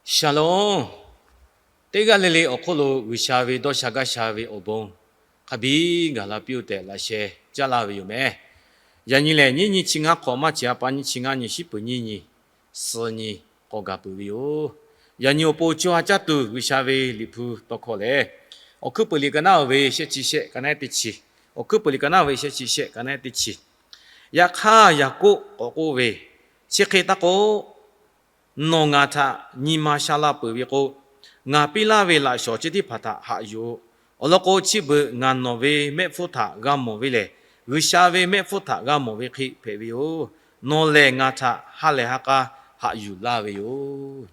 Shalom. Teˇ g'aˇ le le awˬ hk'oˆ lo G'uiˬsha ve dawˇ sha gaˇ sha ve awˬ bon hk'a biˇ gaˬ la piˇ-oˆ tehꞈ laꞈ sheh caˇ laˇ ve yoˬ meh. Yaꞈ nyi lehˬ, nyiˇ nyi chi ngaˇ hk'awꞈ maˇ chi a pa nyiˇ chi ngaˇ nyi shiˉ peuˬ nyiˇ nyi suh nyi k'awꞈ gaˬ peuˬ ve yoˬ. Yaꞈ nyi awˬ pon co ha caˇ tuˬ G'uiˬsha ve Liꞈ hpu tawˇ hkawˇ lehˬ, Awˬ hkuiˉ peuˬ liꞈ ka naˉ oˬ ve shehˆ chi shehˆ ka naˉ teˇ chi, Awˬ hkuiˉ peuˬ liꞈ ka naˉ oˬ ve shehˆ chi shehˆ ka naˉ teˇ chi. Yaꞈ hk'aˇ, Yaˍkoˆ k'awꞈ k'oˆ ve, Chi hk'e taˇ k'oˆ, nawˬ ngaˬ htaꞈ nyi ma sha la peuˬ ve k'o, ngaˬ piˇ laˇ ve laꞈ shawnˍ chi teˇ hpaˍ htaꞈ haꞈ yuˬ-oꞈ. Awˬ lawn k'o, chi beuꞈ ngaˬ nawˬ ve mehˆ hpfuhˇ htaꞈ g'a mawˬ ve lehˬ, G'uiˬsha ve mehˆ hpfuhˇ htaꞈ g'a mawˬ ve hk'e hpehꞈ ve yoˬ. Nawˬ lehˬ ngaˬ htaꞈ ha lehˬ ha k'a haꞈ yuˬ laˇ ve yoˬ.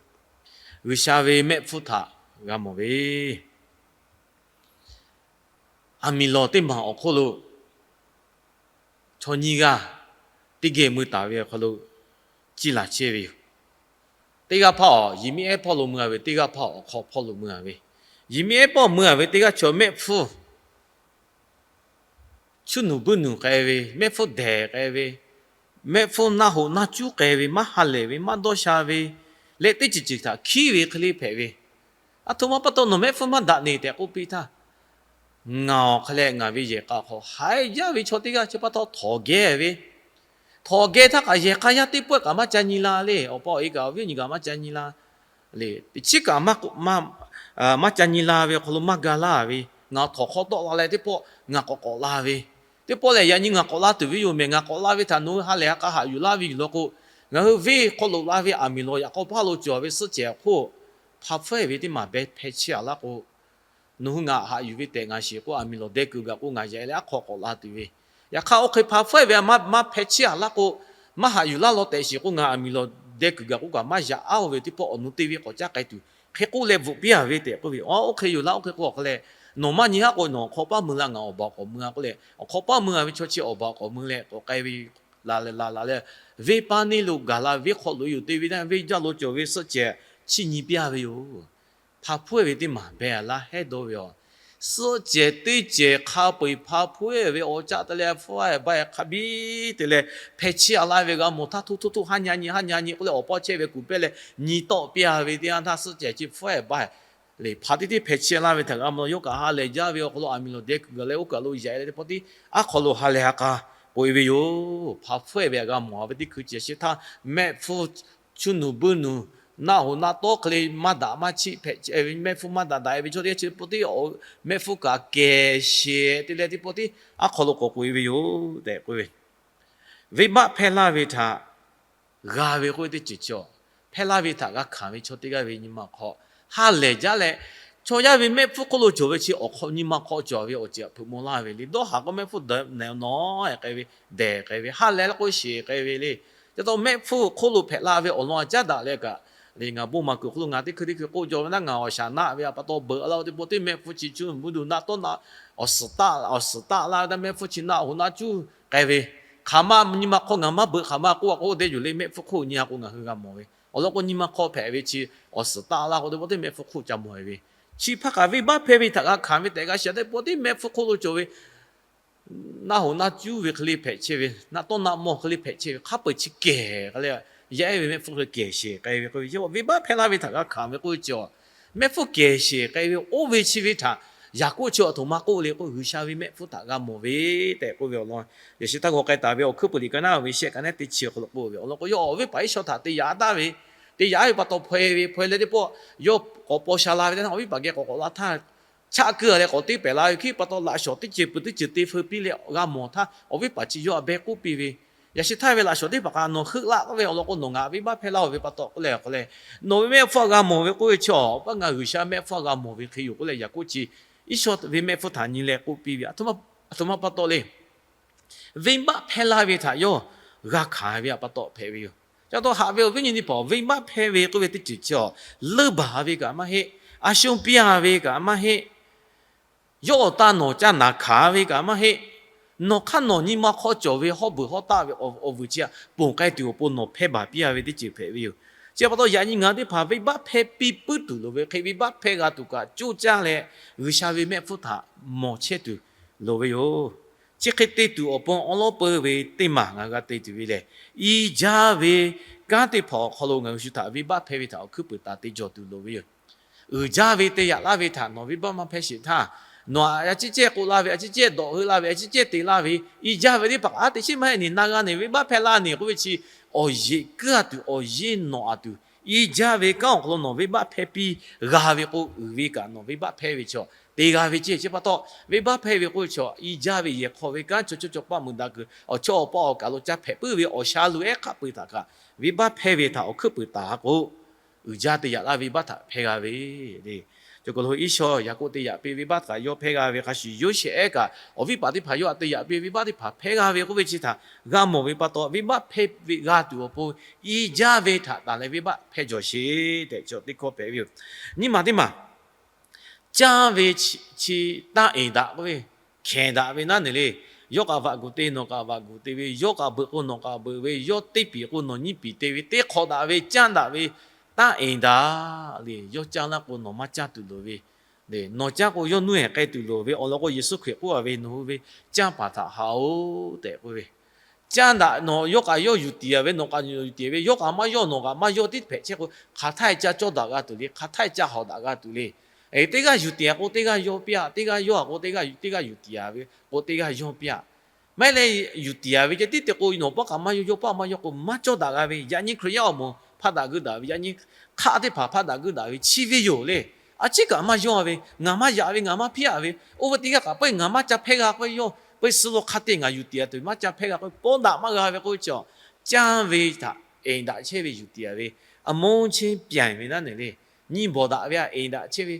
G'uiˬsha ve mehˆ hpfuhˇ htaꞈ g'a mawˬ ve, aˬ miˍ lawˬ teˇ maˬ awˬ hk'oˆ lo chaw nyiˇ g'aˇ teˇ geh mui taˍ ve awˬ hk'aw lo ciˇ laˬ chehˇ ve yoˬ. Teˇ g'aˇ hpaˇ awˬ yehˬ miˇ ehˉ hpawˇ lo mui a ve, teˇ g'aˇ hpaˇ awˬ hk'aw hpawˇ lo mui a ve. Yehˬ miˇ ehˉ hpawˇ mui a ve teˇ g'aˇ chaw mehˆ hpfuhˇ chuˇ nuˬ buiˇ nuˬ k'ai ve, mehˆ hpfuhˇ dehˬ k'ai ve, mehˆ hpfuhˇ naˆ hoꞈ naˆ cuˉ k'ai ve, maˇ ha lehˬ ve, maˇ dawˇ sha ve leh, teˇ ceuˬ ceuˬ htaꞈ hkiˉ ve hk'e le hpehꞈ ve. Aˬ htoꞈ ma pa taw nawˬ mehˆ hpfuhˇ maˇ daꞈ ne tehꞈ k'oˆ piˇ htaˇ, ngaˬ awˬ hk'a leh ngaˬ ve yehˬ k'a hk'aw haiˬ jaˇ ve chaw teˇ g'aˇ chi pa taw htawnˍ geh ve, htawnˍ geh htaˇ kaꞈ yehˬ k'a yaˇ teˇ pawehˇ kaꞈ maˇ ca nyi la le. Awˬ pa awˬ e kaꞈ awˬ viˉ awˬ nyi kaꞈ maˇ ca nyi la le. Teꞈ chiˉ kaꞈ maˇ ca nyi la ve awˬ hk'aw lo maˇ ga laˇ ve, ngaˬ htawnˍ hk'aw tawˆ la leh teˇ pawˆ ngaˬ k'awꞈ k'awꞈ la ve, teˇ pawˆ lehˬ yaꞈ nyi ngaˬ k'awꞈ la tuˬ ve yoˬ mehˬ, ngaˬ k'awꞈ la ve htaꞈ nawˬ hui ha lehˬ ha k'a haꞈ yuˬ laˇ ve yoˬ law k'o, ngaˬ hui venˇ hk'aw loꞈ la ve aˬ miˍ lawˬ yaꞈ k'aw paˇ lo cawˬ ve suhˆ cehˬ awˬ hk'oˆ hpa hpfuhˆ-e ve teˇ maˬ beh hpeh chiˇ a laˇ k'o, nawˬ hui ngaˬ haꞈ yuˬ ve tehꞈ ngaˬ shiˍ k'o, aˬ miˍ lawˬ deh kuiˬ gaˬ k'o ngaˬ yaꞈ leh aˉ hk'aw k'awꞈ la tuˬ ve. Yaꞈ hk'aˇ oˇ hk'e hpa hpfuhˆ-e ve maˇ hpeh chiˇ a laˇ k'o, maˇ haꞈ yuˬ laˇ law tehꞈ shiˍ k'o, ngaˬ aˬ miˍ lawˬ deh kuiˬ gaˬ k'oˆ kaꞈ maˇ yaꞈ aˉ-oˬ ve teˇ pawˆ awˬ nu te ve k'awꞈ caˇ k'ai tuˬ hk'e k'oˆ leh bvuhꞈ piˇ a ve tehꞈ k'oˆ ve. Oˇ hk'e yoˬ laˇ, oˇ hk'e k'o awˬ hk'a leh, nawˬ maˇ nyi haˉ k'o nawˬ awˬ hk'aw paˇ mui la, ngaˬ awˬ baˬ k'awꞈ mui a k'oˆ leh, awˬ hk'aw paˇ mui a ve chaw chi awˬ baˬ k'awꞈ mui leh k'awꞈ k'ai ve la leh la la leh, venˇ paˇ neˇ lo gaˬ la, venˇ hk'aw loꞈ-e yoˬ te ve htaˇ, venˇ jaˇ lo cawˬ ve suhˆ cehˬ chiˇ nyi piˇ a ve yoˬ. Hpa hpfuhˆ-e ve teˇ maˬ beh a laˇ hehˉ dawˇ ve yoˬ. Suhˆ cehˬ teˇ cehˬ hk'a peu-eˬ hpa hpfuhˆ-e ve awˬ caˆ te leh hpfuhˆ-e baˆ-e hk'a biˇ te leh hpeh chiˇ a laˇ ve g'a mawˬ htaˇ, htoˇ htoˇ htoˇ haˉ nyi a nyi haˉ nyi a nyi k'oˆ leh awˬ paw chehˇ ve kuˬ pehˇ leh nyi tawˆ piˇ a ve teˇ yanˇ htaˇ, suhˆ cehˬ chi hpfuhˆ-e baˆ-e le, hpa teˇ teˇ hpeh chiˇ a laˇ ve htaꞈ g'a mawˬ. Yawˇ kaꞈ ha lehˬ jaˇ ve awˬ hk'aw lo aˬ miˍ lawˬ deh kuiˬ gaˬ leh oˇ kaˬ lo yaꞈ-e leh teˇ pawˆ tiˉ aˉ hk'aw lo ha lehˬ ha k'a k'oꞈ-e ve yoˬ. Hpa hpfuhˆ-e ve g'a mawˬ ve teˇ hkui cehˬ chi htaˇ, mehˆ hpfuhˇ chuˇ nuˬ buiˇ nuˬ, naˆ hoꞈ naˆ tawˉ hk'e le maˇ daꞈ maˇ chiˆ hpehꞈ ve, mehˆ hpfuhˇ maˇ daꞈ daꞈ-e ve chaw teˇ g'aˇ chi pa teˇ, mehˆ hpfuhˇ kaꞈ kehˬ sheˍ te leh teˇ pawˆ tiˉ aˉ hk'aw lo k'awꞈ k'oꞈ-e ve yoˬ tehꞈ k'oˆ ve. Venˇbaˆ hpehˇ laˇ ve htaꞈ g'a ve k'oˆ ve teˇ ceuˬ chi awˬ, hpehˇ laˇ ve htaꞈ g'a hkanˍ ve chaw teˇ g'aˇ ve nyi ma hk'aw ha lehˬ jaˇ leh, chaw yaˇ ve mehˆ hpfuhˇ hk'oˆ lo cawˬ ve chi awˬ hk'aw nyi ma hk'aw cawˬ ve awˬ ceuˬ htaꞈ hpeuꞈ maw laˇ ve le. Dawˇ haˍ k'o mehˆ hpfuhˇ dehˬ nawˉ k'ai ve, dehˬ k'ai ve, ha lehˬ la k'o sheˍ k'ai ve le. Ca taw mehˆ hpfuhˇ hk'oˆ lo hpehꞈ la ve awˬ lawn a caˉ daꞈ leh kaꞈ le, ngaˬ bon maˬ kuiˬ hk'oˆ lo ngaˬ teˇ hkui teˇ hkui k'oˆ jaw ve naˉ, ngaˬ awˬ shaˍ naˆ ve a pa taw beuꞈ la-o teˇ pawˆ tiˉ mehˆ hpfuhˇ chi cuˇ buˇ duˬ naˆ tawˉ naˆ awˬ suhˍ taˆ la ve htaˇ mehˆ hpfuhˇ chi naˆ hoꞈ naˆ cuˇ k'ai ve, hk'aˬ ma nyi ma hk'aw ngaˬ maˇ beuꞈ hk'aˬ ma k'oˆ a k'o, oˇ deh yuˬ le mehˆ hpfuhˇ hk'oˆ nyi a k'o ngaˬ hui g'a mawˬ ve. Awˬ lawn k'o nyi ma hk'aw hpehꞈ ve chi awˬ suhˍ taˆ la k'o teˇ pawˆ tiˉ mehˆ hpfuhˇ hk'oˆ ca mawˬ ve. Chi hpaˇ kaꞈ venˇbaˆ hpehˇ ve htaꞈ g'a hkanˍ ve tehꞈ g'a shiˍ a teˇ pawˆ tiˉ mehˆ hpfuhˇ hk'oˆ lo cawˬ ve naˆ hoꞈ naˆ cuˇ ve hk'e le hpehꞈ chehˇ ve, naˆ tawˉ naˆ mawˇ hk'e le hpehꞈ chehˇ ve, hk'a peu-eˬ chi kehˬ k'ai leh, yaˇ ehˉ ve mehˆ hpfuhˇ hk'e kehˬ sheˍ k'ai ve k'oˆ ve. Venˇbaˆ hpehˇ laˇ ve htaꞈ g'a hkanˍ ve k'oˆ ve chi awˬ, mehˆ hpfuhˇ kehˬ sheˍ k'ai ve oˇ ve chi ve htaꞈ Yaˍkoˆ chi a htoꞈ ma k'oˆ le k'o, G'uiˬsha ve mehˆ hpfuhˇ htaꞈ g'a mawˬ ve tehꞈ k'oˆ ve awˬ lawn, yaꞈ shi htaˇ g'aw k'ai taˍ ve Awˬ hkuiˉ peuˬ liꞈ ka naˉ ve shehˆ ka naˉ teˇ chi awˬ hk'aw lo k'oˆ ve awˬ lawn k'o, yawˇ awˬ viˉ paˍ Iˉsaˍ htaꞈ te yaꞈ taˍ ve, te yaꞈ ve pa taw hpaw-e ve, hpaw-e leh teˇ pawˆ yawˇ k'awꞈ paw sha la ve teˇ htaˇ awˬ viˉ paˍ geh k'awꞈ k'awꞈ la htaˇ, chaˆ keu leh k'awꞈ teˇ pehˍ la ve hkiˉ pa taw laꞈ shawnˍ teˇ ceuˬ peuˬ teˇ ceuˬ te feu piˇ leh g'a mawˬ htaˇ, awˬ viˉ paˍ chi yawˇ a behˇ k'oˆ piˇ ve, yaꞈ shi htaˇ ve laꞈ shawnˍ teˇ hpaˍ k'aꞈ nawˬ heuˆ laˆ k'oˆ ve awˬ lawn k'o, nawˬ ngaˬ venˇbaˆ hpehˇ laˇ-oˬ ve pa taw k'oˆ leh k'o leh, nawˬ ve mehˆ hpfuhˇ a g'a mawˬ ve k'oˆ ve chi awˬ, paˆ ngaˬ G'uiˬsha mehˆ hpfuhˇ a g'a mawˬ ve hk'e yoˬ k'oˆ leh, Yaˍkoˆ chi Iˉsaˍ ve mehˆ hpfuhˇ htaꞈ nyi leh k'oˆ piˇ ve, aˬ htoꞈ ma pa taw le. Venˇbaˆ hpehˇ laˇ ve htaꞈ yawˇ g'a hkanˍ ve pa taw hpehꞈ ve yoˬ. Ca taw haꞈ ve awˬ viˉ nyi teˇ hpaˍ, venˇbaˆ hpehˇ ve k'oˆ ve teˇ ceuˬ chi awˬ, leuˇ baˬ ve kaꞈ maˇ heˆ, a shu piˇ a ve kaꞈ maˇ heˆ, yawˇ awˬ taˇ nawˬ caˇ naˍ hkanˍ ve kaꞈ maˇ heˆ. Nawˬ hk'aˇ nawˬ nyi ma hk'aw cawˬ ve hawˉ beuˬ hawˉ taˆ ve awˬ vuiˬ chi htaꞈ ponˬ k'ai tuˬ awˬ pon nawˬ hpehˇ baˬ piˇ a ve teˇ ceuˬ hpehꞈ ve yoˬ. Chi pa taw yaꞈ nyi ngaˬ hui teˇ hpaˍ venˇbaˆ hpehˇ piˇ puiˉ tuˬ loˍ ve hk'e, venˇbaˆ hpehˇ g'a tuˬ kaꞈ coˇ caˇ leh, G'uiˬsha ve mehˆ hpfuhˇ htaꞈ mawˬ chehˇ tuˬ loˍ ve yoˬ. Chi hk'e te tuˬ awˬ pon awˉ lawˉ peu ve teˇ maˬ ngaˬ hui g'a te tuˬ ve lehˬ, i jaˇ ve kanˉ teˇ hpaˍ awˬ hk'aw lo ngaˬ hui shu htaꞈ venˇbaˆ hpehˇ ve htaꞈ awˬ hkuiˉ puiˍ taˍ te jawˬ tuˬ loˍ ve yoˬ. Uiˍ jaˇ ve te yaꞈ laˇ ve htaꞈ nawˬ venˇbaˆ maˇ hpehˇ sheˍ htaˇ, nawˬ a ciˉ cehˇ k'oˆ la ve, a ciˉ cehˇ dawꞈ heuˆ la ve, a ciˉ cehˇ te laˇ ve, i jaˇ ve teˇ hpaˍ kaꞈ a teꞈ chiˉ maˇ heˆ neˬ, na g'a neˬ venˇbaˆ hpehˇ laˇ neˬ k'oˆ ve chi, awˬ yeꞈ kuiˉ a tuˬ awˬ yeˇ nawꞈ a tuˬ, i jaˇ ve kanˉ awˬ hk'aw lo nawˬ venˇbaˆ hpehˇ piˇ g'a ve k'o, uiˍ ve kaꞈ nawˬ venˇbaˆ hpehˇ ve chaw te g'a ve ceh. Chi pa taw, venˇbaˆ hpehˇ ve k'oˆ ve chaw i jaˇ ve yehˬ hk'aw ve kanˉ chaw cawˇ cawˬ paˆ meuꞈ daꞈ kuiˬ awˬ chawˇ awˬ paˆ awˬ kaˬ lo caˇ hpehꞈ puiˉ ve awˬ sha luˬ ehˉ hk'a peu-eˬ htaꞈ kaꞈ venˇbaˆ hpehˇ ve htaꞈ awˬ hkuiˉ puiˍ taˍ k'o, uiˍ jaˇ te yaꞈ laˇ venˇbaˆ htaꞈ hpehˇ g'a ve le. Cawˬ k'o lo Iˉsaˍreˍlaˆ yaꞈ k'oˆ te yaꞈ piˇ venˇbaˆ htaꞈ yawˇ hpehˇ g'a ve hk'a shuˍ, Yoˇsehꞈ ehˉ kaꞈ awˬ viˉ paˍ teˇ hpaˍ yawˇ htaꞈ te yaꞈ piˇ venˇbaˆ teˇ hpaˍ hpehˇ g'a ve k'oˆ ve chi htaꞈ g'a mawˬ ve pa taw, venˇbaˆ hpehˇ ve g'a tuˬ awˬ pon i jaˇ ve htaꞈ taˍ leh venˇbaˆ hpehˇ jawˬ sheˍ tehꞈ chaw teˇ hkawˇ hpehꞈ ve yoˬ. Nyiˇ maˬ teˇ maˬ, caˇ ve chi taˇ eˍ daꞈ k'oˆ ve, hkehˍ daꞈ ve naˉ neˬ le. Yawˇ kaꞈ vaꞈ guˬ te, nawˬ kaꞈ vaꞈ guˬ te ve, yawˇ kaꞈ beuꞈ k'o nawˬ kaꞈ beuꞈ ve, yawˇ teˇ piˍ k'o nawˬ nyiˇ piˍ te ve, teˇ hk'awꞈ daꞈ ve, caˇ daꞈ ve, taˇ eˍ daꞈ le. Yawˇ caˇ laˇ k'o nawˬ maˇ caˇ tuˬ loˍ ve, nawˬ caˇ k'o yawˇ nuˇ ehˍ k'ai tuˬ loˍ ve awˬ lawn k'o, Yeˍsuˆ Hkriꞈ k'oˆ a ve, nawˬ hui ve canˇ paˍ htaꞈ haꞈ-oˬ tehꞈ k'oˆ ve, caˇ daꞈ nawˬ yawˇ kaꞈ yawˇ yuˬ tiˍ a ve, nawˬ kaꞈ yuˬ tiˍ ve, yawˇ kaꞈ maˇ yawˇ nawˬ kaꞈ maˇ yawˇ tiˉ hpehꞈ chehˇ k'o, hk'aˬ htaˇ caˇ cawˇ daꞈ g'a tuˬ le, hk'aˬ htaˇ caˇ hawˍ daꞈ g'a tuˬ le. Teˇ g'aˇ yuˬ tiˍ a k'o teˇ g'aˇ yawˇ piˇ a, teˇ g'aˇ yawˇ a k'o teˇ g'aˇ, teˇ g'aˇ yuˬ tiˍ a ve k'o teˇ g'aˇ yawˇ piˇ a. Maˇ heˆ leh, yuˬ tiˍ a ve ceh tiˉ te k'o nawˬ paˆ kaꞈ maˇ yawˇ, yawˇ paˆ maˇ yawˇ k'o maˇ cawˇ daꞈ g'a ve. Yaꞈ nyi Hkriꞈ yaˇ awˬ moˍ hpaˆ daꞈ geuˆ daꞈ ve, yaꞈ nyi hk'aˆ teˇ hpaˍ hpaˆ daꞈ geuˆ daꞈ ve chi ve yoˬ le. A ciˉ kaꞈ maˇ yawˇ ve, ngaˬ maˇ yaꞈ ve, ngaˬ maˇ piˇ a ve, oˇ ve teˇ g'aˇ kaꞈ peuˬ ngaˬ maˇ ca hpehˇ g'a k'o yawˇ peuˬ suh lo hk'a te ngaˬ yuˬ tiˍ a tuˬ maˇ ca hpehˇ g'a k'o paw daꞈ maˇ g'a ve k'oˆ ve chi, caˇ ve htaꞈ eˍ daꞈ chehˇ ve yuˬ tiˍ a ve, a moˇ chehˇ pyaˬ ve naˉ neˬ le. Nyiˇ bawˬ daꞈ ve a eˍ daꞈ chehˇ ve,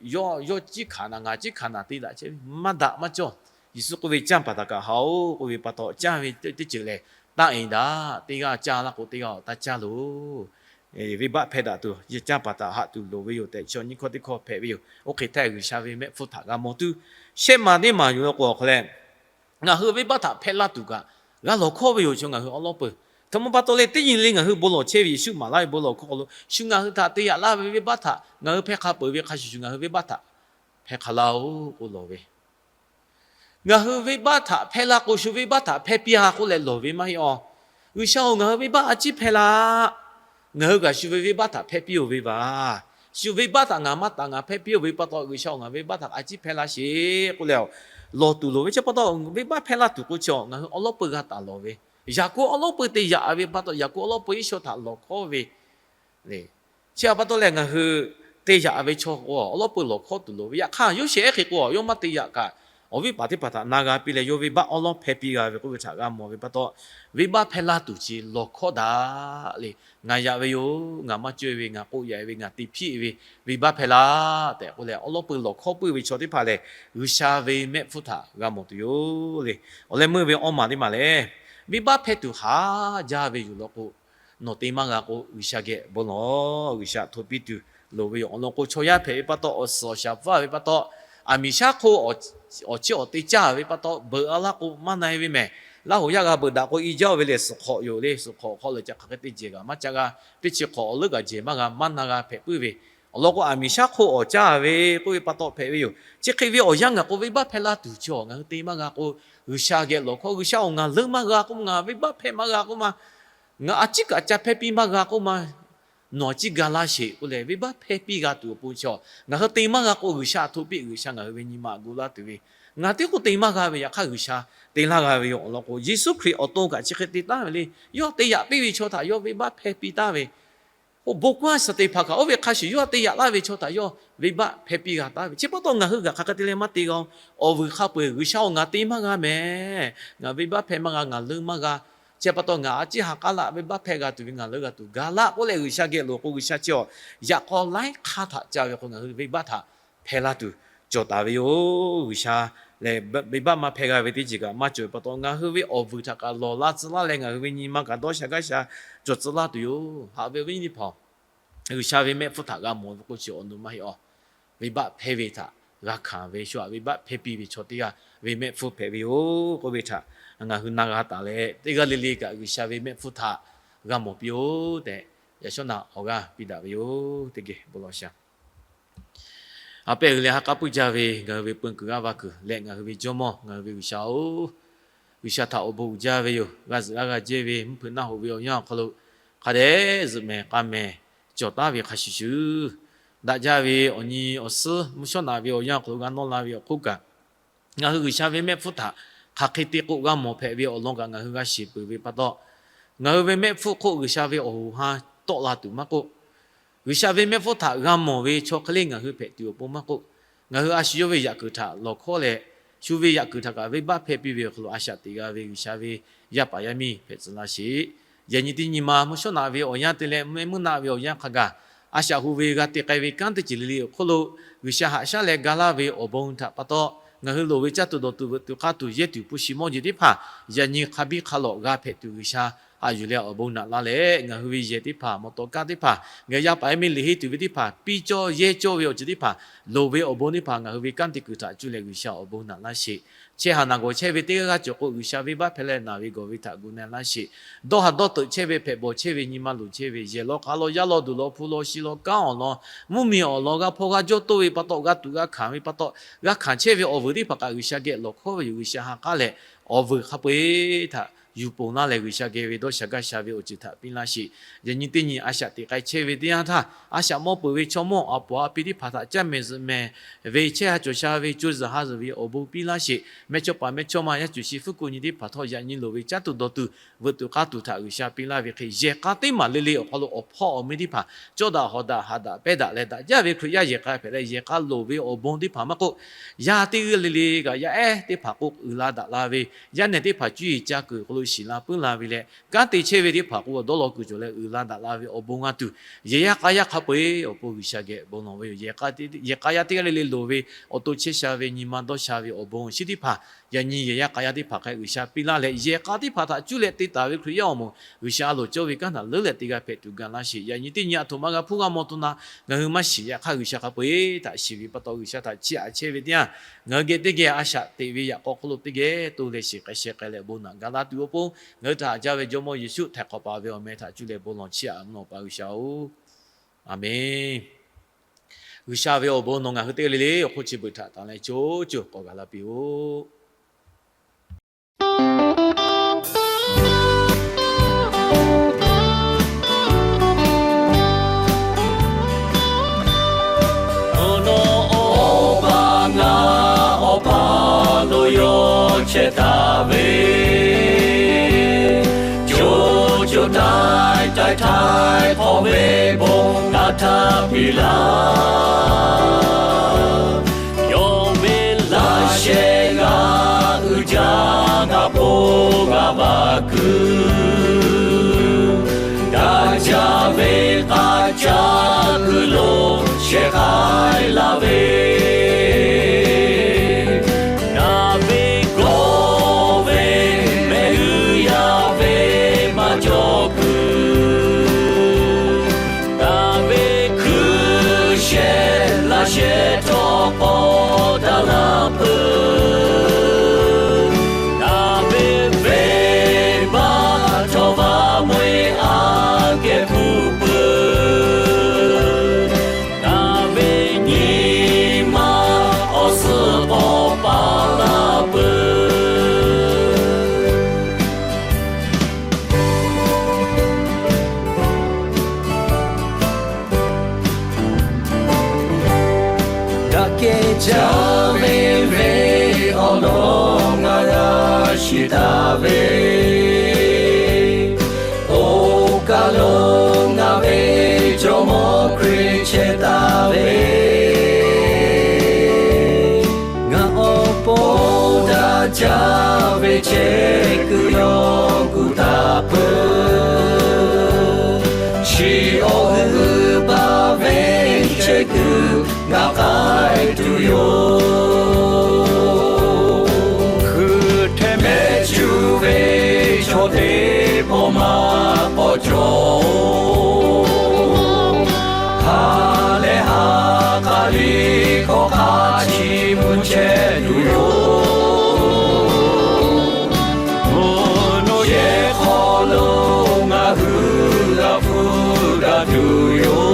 yawˇ yawˇ ciˉ hkanˍ naˍ ngaˬ ciˉ hkanˍ naˍ te daꞈ chehˇ ve maˇ daꞈ maˇ cawˇ. Yeˍsuˆ k'oˆ ve, canˇ paˍ htaꞈ kaꞈ haꞈ-oˬ k'oˆ ve pa taw, caˇ ve teˇ ceuˬ lehˬ, taˇ eˍ daꞈ. Teˇ g'aˇ caˇ laˇ k'o teˇ g'aˇ awˬ taˇ caˇ loˬ. Venˇbaˆ hpehˇ daꞈ tuˬ, canˇ paˍ htaꞈ haꞈ tuˬ loˍ ve yoˬ tehꞈ chaw nyiˇ hkawˇ teˇ hkawˇ hpehꞈ ve yoˬ. Oˇ hk'e htaˇ G'uiˬsha ve mehˆ hpfuhˇ htaꞈ g'a mawˬ tuˬ, shehˆ maˬ teˇ maˬ yoˬ law k'o awˬ hk'aw leh, ngaˬ hui venˇbaˆ htaꞈ hpehˇ laˇ tuˬ kaꞈ g'a lawˬ hkawˇ ve yoˬ. Chaw ngaˬ hui awˉ lawˉ peuˬ htaꞈ mawˇ pa taw leh, teˇ nyi le ngaˬ hui bon lawˬ chehˇ ve Yeˍsuˆ maˍ laˇ ve bon lawˬ hkawˇ hk'aw lo shu ngaˬ hui htaꞈ te yaꞈ laˇ ve venˇbaˆ htaꞈ ngaˬ hui hpehˇ hk'a peuˬ ve hk'a shuˍ shuˍ ngaˬ hui venˇbaˆ htaꞈ hpehˇ hk'a laˇ-oˬ k'oˆ lawˬ ve. Ngaˬ hui venˇbaˆ htaꞈ hpehˇ laˇ k'o, shu venˇbaˆ htaꞈ hpehˇ piˇ a k'oˆ leh lawˬ ve maˇ heˆ a. G'uiˬsha-oˬ, ngaˬ hui venˇbaˆ a ciˉ hpehˇ laˇ. Ngaˬ hui kaꞈ shu ve venˇbaˆ htaꞈ hpehˇ piˇ-oˬ ve vaˬ. Shu venˇbaˆ htaꞈ ngaˬ maˇ taˍ, ngaˬ hpehˇ piˇ-oˬ ve pa taw, G'uiˬsha-oˬ, ngaˬ venˇbaˆ htaꞈ a ciˉ hpehˇ laˇ sheˍ k'oˆ leh lawˬ tuˬ loˍ ve chi pa taw, venˇbaˆ hpehˇ laˇ tuˬ k'o chi ngaˬ hui awˉ lawˉ peuˬ g'a taˍ lawˬ ve. Yaꞈ k'o awˉ lawˉ peuˬ te yaꞈ ve pa taw, yaꞈ k'o awˉ lawˉ peuˬ Iˉsaˍreˍlaˆ htaꞈ lawˬ hkawˇ ve le. Chi pa taw leh ngaˬ hui te yaꞈ ve chaw k'o awˉ lawˉ peuˬ lawˬ hkawˇ tuˬ loˍ ve. Yaꞈ hk'aˇ, Yoˇsehꞈ ehˉ hk'e k'o yawˇ maˇ te yaꞈ kaꞈ, awˬ viˉ paˍ teˇ hpaˍ htaꞈ na g'a piˇ leh yawˇ venˇbaˆ awˉ lawˉ hpehˇ piˇ g'a ve k'oˆ ve htaꞈ g'a mawˬ ve pa taw, venˇbaˆ hpehˇ laˇ tuˬ chi lawˬ hkawˇ daꞈ le. Ngaˬ yaꞈ ve yoˬ, ngaˬ maˇ caweh ve, ngaˬ k'oˆ yaꞈ ve, ngaˬ te hpiˆ ve, venˇbaˆ hpehˇ laˇ tehꞈ k'oˆ leh awˉ lawˉ peuˬ lawˬ hkawˇ puiˉ ve chaw teˇ hpaˍ lehˬ, G'uiˬsha ve mehˆ hpfuhˇ htaꞈ g'a mawˬ tuˬ yoˬ le. Awˬ leh meuˇ ve awˇ maˬ teˇ maˬ lehˬ, venˇbaˆ hpehˇ tuˬ haˍ jaˇ ve yoˬ law k'o, nawˬ te maˇ g'a k'o G'uiˬsha geh bon lawˬ. G'uiˬsha hto piˇ tuˬ loˍ ve yoˬ. Awˬ lawn k'o, chaw yaˇ hpehꞈ ve pa taw, awˬ suhˍ awˬ shaˍ pfuhˇ ve pa taw, aˬ miˍ shaˉ hk'oˆ awˬ chiˇ awˬ te caˇ ve pa taw, beuꞈ a laˇ k'o maˇ na-e ve mehˬ. Laˇ hoꞈ yaˇ g'a beuꞈ daꞈ k'o, i jaˇ-oˬ ve lehˬ suhˍ hk'awꞈ yoˬ le. Suhˍ hk'awꞈ awˬ hk'aw lo ca hk'aˬ hk'e te jehˬ g'a maˇ ca g'a, teˇ chi hk'awꞈ awˬ leuˉ kaꞈ jehˬ maˇ g'a, maˇ na g'a hpehꞈ puiˉ ve. Awˬ lawn k'o, aˬ miˍ shaˉ hk'oˆ awˬ caˇ ve k'oˆ ve pa taw hpehꞈ ve yoˬ. Chi hk'e ve awˬ yanˇ gaˬ k'o, venˇbaˆ hpehˇ laˇ tuˬ chi ngaˬ hui te maˇ g'a k'o, G'uiˬsha geh lawˬ hkawˇ, G'uiˬsha-oˬ, ngaˬ leuˉ maˇ g'a k'oˆ, ngaˬ venˇbaˆ hpehˇ maˇ g'a k'oˆ ma, ngaˬ a ciˉ kaꞈ ca hpehˇ piˇ maˇ g'a k'oˆ ma, nawˬ a ciˉ ga laˇ sheˍ k'oˆ leh, venˇbaˆ hpehˇ piˇ g'a tuˬ awˬ pon chi ngaˬ hui te maˇ g'a k'o, G'uiˬsha hto piˇ, G'uiˬsha ngaˬ hui ve nyi ma gu laˇ tuˬ ve. Ngaˬ teˇ k'oˆ te maˇ g'a ve, yaꞈ hk'aˇ G'uiˬsha te laˇ g'a ve yoˬ. Awˬ lawn k'o, Yeˍsuˆ Hkriꞈ awˬ to kaꞈ chi hk'e te taˍ ve le. Yawˇ te yaꞈ piˇ ve chaw htaꞈ yawˇ venˇbaˆ hpehˇ piˇ taˍ ve. K'o bon kaˇ Saˍteˍhpanˍ kaꞈ oˇ ve hk'a shuˍ yawˇ te yaꞈ laˇ ve chaw htaꞈ yawˇ venˇbaˆ hpehˇ piˇ g'a taˍ ve. Chi pa taw ngaˬ hui kaꞈ hk'aˬ hk'e te leh maˇ te g'a-oˬ. Awˬ vuiˬ hk'a peu-eˬ G'uiˬsha-oˬ, ngaˬ te maˇ g'a mehˬ. Ngaˬ venˇbaˆ hpehˇ maˇ g'a, ngaˬ leuˉ maˇ g'a. Chi pa taw ngaˬ a ciˉ ha k'aˉ laꞈ venˇbaˆ hpehˇ g'a tuˬ ve ngaˬ leuˉ g'a tuˬ ga laˇ k'oˆ leh, G'uiˬsha geh loˍ k'o, G'uiˬsha chi-awˬ yaꞈ k'aw laiˉ hk'aˇ htaꞈ ca ve k'o, ngaˬ hui venˇbaˆ htaꞈ hpehˇ laˇ tuˬ cawˬ taˍ ve yoˬ. G'uiˬsha lehˬ, venˇbaˆ maˇ hpehˇ g'a ve teˇ ceuˬ kaꞈ maˇ cawˬ ve pa taw, ngaˬ hui ve awˬ vuiˬ htaꞈ kaꞈ lawˬ la tcuh laˇ leh, ngaˬ hui ve nyi ma kaꞈ dawˇ sha gaˇ sha cawˬ tcuh laˇ tuˬ yoˬ. Haꞈ ve awˬ viˉ nyi teˇ hpaˍ-oˬ, G'uiˬsha ve mehˆ hpfuhˇ htaꞈ g'a mawˬ ve k'o chi awˬ nu maˇ heˆ-aˬ. Venˇbaˆ hpehˇ ve htaꞈ g'a hkanˍ ve shu-aꞈ, venˇbaˆ hpehˇ piˇ ve chaw teˇ g'aˇ ve mehˆ hpfuhˇ hpehꞈ ve yoˬ k'oˆ ve htaꞈ ngaˬ hui na g'a taˍ leh, teˇ g'aˇ le le kaꞈ G'uiˬsha ve mehˆ hpfuhˇ htaꞈ g'a mawˬ piˇ-oˆ tehꞈ, yaꞈ shawˉ naꞈ awˬ g'aˇ piˇ daꞈ ve yoˬ. Teˇ geh bon lawˬ shaˍ. A pehˇ g'uiˬ leh ha k'aˉ puiˇ jaˇ ve ngaˬ hui ve peu kuiˬ g'aˇ va kuiˬ leh ngaˬ hui ve Jawˇmawˇ, ngaˬ hui ve G'uiˬsha-oˬ, G'uiˬsha htaꞈ awˬ bon uiˍ jaˇ ve yoˬ. G'a zuhꞈ g'aˇ g'a jehˇ ve mvuhˇ hpeuꞈ naˆ hoꞈ ve awˬ yanˇ awˬ hk'aw lo hk'a dehꞈ zuhꞈ mehˍ k'a mehˍ cawˬ taˉ ve hk'a shuˍ shuˍ, daꞈ jaˇ ve awˬ nyi awˬ suhˉ mvuhˇ shawˉ naꞈ ve awˬ yanˇ awˬ hk'aw lo g'a nawˇ la ve awˬ hk'oˆ kaꞈ, ngaˬ hui G'uiˬsha ve mehˆ hpfuhˇ htaꞈ hk'aˬ hk'e te k'o g'a mawˬ hpehꞈ ve awˬ lawn kaꞈ ngaˬ hui g'a shiˍ peuˬ ve pa taw, ngaˬ hui ve mehˆ hpfuhˇ hk'oˆ G'uiˬsha ve awˬ hoꞈ ha tawˆ la tuˬ maˇ k'oˆ, G'uiˬsha ve mehˆ hpfuhˇ htaꞈ g'a mawˬ ve chaw hk'e le ngaˬ hui hpehꞈ tuˬ awˬ pon maˇ k'oˆ, ngaˬ hui a shu yawˇ ve yaꞈ kuiˬ htaꞈ lawˬ hkawˉ leh, shu ve yaꞈ kuiˬ htaꞈ kaꞈ venˇbaˆ hpehˇ piˇ ve awˬ hk'aw lo a shaꞈ teꞈ g'a ve G'uiˬsha ve yaˇ paˍ yaˇ miˇ hpehꞈ tcuh laˇ sheˍ. Yaꞈ nyi teˇ nyi ma mvuhˇ shawˉ naꞈ ve awˬ yanˇ te leh mehˆ meuˇ naˆ ve awˬ yanˇ hk'a gaˬ, a shaꞈ hu ve g'a te k'ai ve kanˉ teˇ ceuˬ le le awˬ hk'oˆ lo, G'uiˬsha haꞈ shaˉ leh ga laˇ ve awˬ bon htaꞈ pa taw, ngaˬ hui loˍ ve caˇ tuˬ dawˬ tuˬ veuꞈ tuˬ k'aˇ tuˬ yehˇ tuˬ hpu shi mawˇ jeˬ teˇ hpaˍ, yaꞈ nyi hk'a biˇ hk'a lawꞈ g'a hpehꞈ tuˬ G'uiˬsha haꞈ yuˬ leh awˬ bon naꞈ laˇ leh, ngaˬ hui ve yehˬ teˇ hpaˍ, mawˬ tawˍ kaˇ teˇ hpaˍ, ngaˬ hui yaˇ paˍ yaˇ miˇ liꞈ henˇ tuˬ ve teˇ hpaˍ, piˇ cawˇ yehˇ cawˇ ve awˬ ceuˬ teˇ hpaˍ, loˍ ve awˬ bon teˇ hpaˍ ngaˬ hui ve kanˉ te kuiˬ htaꞈ cuˇ leh G'uiˬsha awˬ bon naꞈ laˇ sheˍ. Chehˇ haˍ naˬ gawˬ chehˇ ve teˇ g'aˇ g'aˇ cawˬ k'o, G'uiˬsha venˇbaˆ hpehˇ leh naˬ ve gawˬ ve htaꞈ gu na laˇ sheˍ. Dawˇ haˍ dawˇ teuꞈ chehˇ ve hpehꞈ bawˬ chehˇ ve nyi ma luˬ chehˇ ve yehˬ law k'a law yaˇ law duˬ law hpu law shi law kanˉ awˬ lawn, mvuhˇmiˬ awˬ lawn g'a hpaw g'a jawˇ toˇ ve pa taw, g'a tuꞈ g'a hkanˍ ve pa taw, g'a hkanˍ chehˇ ve awˬ vuiˬ teˇ hpaˍ kaꞈ G'uiˬsha geh lawˬ hkawˉ ve yoˬ. G'uiˬsha ha k'aˉ leh, awˬ vuiˬ hk'a peu-eˬ htaꞈ yuˬ ponˬ laˇ leh G'uiˬsha geh ve dawˇ sha gaˇ sha ve awˬ ceuˬ htaꞈ piˇ laˇ sheˍ. Yaꞈ nyi teˇ nyi a shaꞈ teꞈ k'ai chehˇ ve teˇ yanˇ htaˇ, a shaꞈ mawˇ peuˬ ve chaw mawˇ a poˍ a pi teˇ hpaˍ htaꞈ caˇ mehˍ zuhꞈ mehˍ ve chehˇ ha cawˬ sha ve co zuhˬ ha zuhˬ ve awˬ bon piˇ laˇ sheˍ. Mehˇchawˇpaˍ mehˇchawˇma yaˇ cuˬ shi fuˉ ko nyi teˇ hpaˍ htawˇ yaꞈ nyi loˍ ve caˇ tuˬ dawˬ tuˬ veuꞈ tuˬ k'aˇ tuˬ htaꞈ G'uiˬsha piˇ laˇ ve hk'e, yehˬ k'a teˇ maˬ le le awˬ hk'aw lo awˬ hpawˇ awˬ miˇ teˇ hpaˍ cawˇ daꞈ hawˍ daꞈ haꞈ daꞈ pehnˇ daꞈ leh daꞈ jaˇ ve Hkriꞈ yaˇ yehˬ k'a hpehꞈ leh, yehˬ k'a loˍ ve awˬ bon teˇ hpaˍ maˇ k'oˆ, yaˇ teˇ g'aˇ le le kaꞈ yaˇ ehˉ teˇ hpaˍ k'o uiˍ la daꞈ la ve, yaˇ nehˬ teˇ hpaˍ cuˇ yiˍ ca kuiˬ awˬ hk'aw lo shiˍ la puiˉ la ve leh, kanˉ te chehˇ ve teˇ hpaˍ k'o dawˇ law kuiˬ cawˬ leh uiˍ la daꞈ la ve awˬ bon g'a tuˬ, yehˬ yaˇ k'a yaˇ hk'a peu-eˬ awˬ pon G'uiˬsha geh bon lawˬ ve yoˬ. Yehˬ k'a yaˇ teˇ g'aˇ le le loˍ ve awˬ to chehˇ sha ve nyi ma dawˇ sha ve awˬ bon awˬ shinˉ teˇ hpaˍ, yaꞈ nyi yehˬ yaˇ k'a yaˇ teˇ hpaˍ hk'a G'uiˬsha piˇ laˇ leh, yehˬ k'a teˇ hpaˍ htaꞈ cuˇ leh te taˍ ve Hkriꞈ yaˇ awˬ moˍ G'uiˬsha a loˍ cawˇ ve kanˉ htaꞈ leuˉ leh teˇ g'aˇ hpehꞈ tuˬ ga laˇ sheˍ. Yaꞈ nyi teˇ nyi a htoꞈ ma g'a hpuˇ g'a maw tuˬ na, ngaˬ hui maˇ shiˍ yaꞈ hk'aˇ G'uiˬsha hk'a peu-eˬ htaꞈ shiˍ ve pa taw, G'uiˬsha htaꞈ chiˇ aꞈ chehˇ ve teˇ yanˇ, ngaˬ hui geh teˇ geh a shaꞈ teꞈ ve yaꞈ k'aw hk'oˆ lo teˇ geh to leh shiˍ k'ai sheh k'ai leh bon naꞈ ga laˇ tuˬ awˬ pon, ngaˬ hui htaꞈ haꞈ jaˇ ve Jawˇmawˇ Yeˍsuˆ htaiˍ hk'awꞈ paˍ ve awˬ meh htaꞈ cuˇ leh bon lawˬ chiˇ aꞈ mvuhˇ naw pa G'uiˬsha-oˬ, Aˍmenˍ. G'uiˬsha ve awˬ bon nawˬ ngaˬ hui teˇ g'aˇ le le awˬ hk'oˆ chi beuꞈ htaꞈ tanˬ leh co co k'awꞈ gaˬ la piˇ-oˆ. Awˬ pa ngaˬ awˬ pa lo yawˇ chehˇ taˍ ve, co co taiˍ taiˍ htaiˍ hk'awꞈ ve bon naꞈ htaˇ piˇ laˇ. Yawˇ ve laꞈ sheh g'a uiˍ jaˇ ngaˬ po ngaˬ vaꞈ kuiˬ, daꞈ jaˇ ve k'a caˇ kuiˬ lo shehˍ k'ai laˇ ve, naˬ ve gawˇ ve mehˆ g'uˇ yaˇ ve maˇ cawˬ kuiˬ, daꞈ ve hkuiˇ shehˍ laꞈ sheh htawˇ k'awꞈ daꞈ la peuˬ. Daꞈ ve venˇbaˆ htawˇ vaˇ maweh aꞈ kehˬ hpu peuˬ. Daꞈ ve nyi ma awˬ suhˍ k'awꞈ paˍ laˇ peuˬ. Daꞈ kehˬ jaˇ ve venˇ awˬ lawn ngaˬ g'a shiˍ taˍ ve, oˇ kaˬ lo ngaˬ ve Jawˇmawˇ Hkriꞈ chehˇ taˍ ve, ngaˬ awˬ pon daꞈ jaˇ ve chehˇ kuiˬ yawˇ gu taˍ peuˬ. Chi awˬ hui baˬ ve chehˇ kuiˬ ngaˬ k'ai tuˬ yoˬ. Hkui hteh mehˆ cuˇ ve chaw teˇ pawˆ maˇ k'awꞈ cawˬ-oˬ. Ha leh ha k'aˬ liˇ hkawˇ hk'a chi mvuh chehˇ tuˬ yoˬ. Mvuhˇ naw yehˬ hk'aw lo ngaˬ hui g'a hpuˇ g'a tuˬ yoˬ.